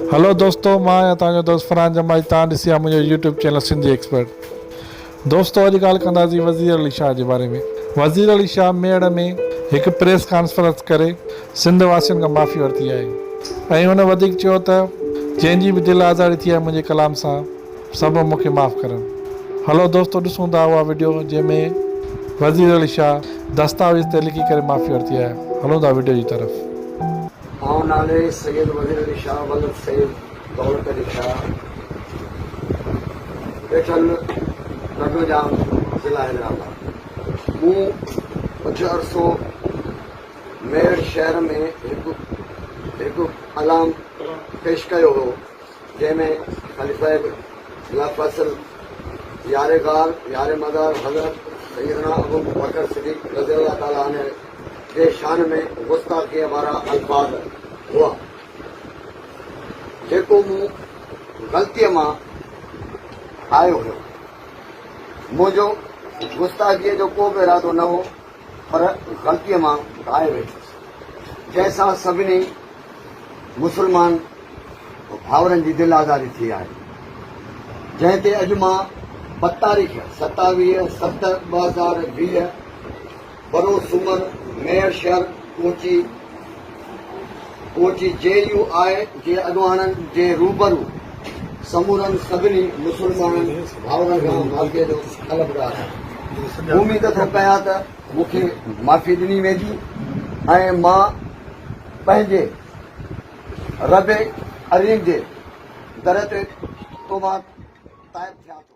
هلو دوستو مان آهيان توهان جو دوست فرحان جمالي توهان ڏسي آ منهنجو يوٽيوب چينل سنڌي ايڪسپرٽ دوستو اڄ ڳالهه ڪنداسين وزير علي شاهه جي باري ۾ وزير علي شاهه ميهڙ ۾ هڪ پريس ڪانفرنس ڪري سنڌ واسين کان معافي ورتي آهي ۽ هن وڌيڪ چيو ته جنهن جي به دل آزاري ٿي آهي منهنجي ڪلام سان سڀ مون کي معاف ڪرن هلو دوستو ڏسون ٿا اها وڊيو جنهن ۾ وزير علي شاهه دستاويز تي لکي ڪري معافي ورتي آهي هلون ٿا وڊيو جي طرف. آئون نالي سيد وزير علي شاهه ولد سيد دولت علي شاهه ويٺل ٽنڊو ڄام ضلع حيدرآباد مون ڪجهه عرصو ميهڙ شهر ۾ هڪ هڪ ڪلام پيش ڪيو هو جنهن ۾ خليفه بلافصل يار غار يار مزار حضرت سيدنا ابو بڪر صديق رضي الله تعالٰي عنه جي شان ۾ گستاخيء وارا الفاظ هئا، جيڪو مون غلطيء مان آيو هيو. منهنجو گستاخيء جو ڪو به ارادو نه هو، پر غلطيء مان ڳائي ويٺس، جنهن سان سڀني مسلمان ڀائرن جي دل آزاري ٿي آهي، جنهن تي اڄ مان بتاريخ 27 ست 2020 بروز سومر ميهڙ شهر پهچي پهچي جي يو آء جي اڳواڻن جي روبرو سمورن سڀني مسلمانن ڀائرن کان معافي جو طلبگار آهيان. اميد ٿو ڪيان ته مون کي معافي ڏني ويندي ۽ مان پنهنجي رب ڪريم جي در تي توبه تائب ٿيان ٿو.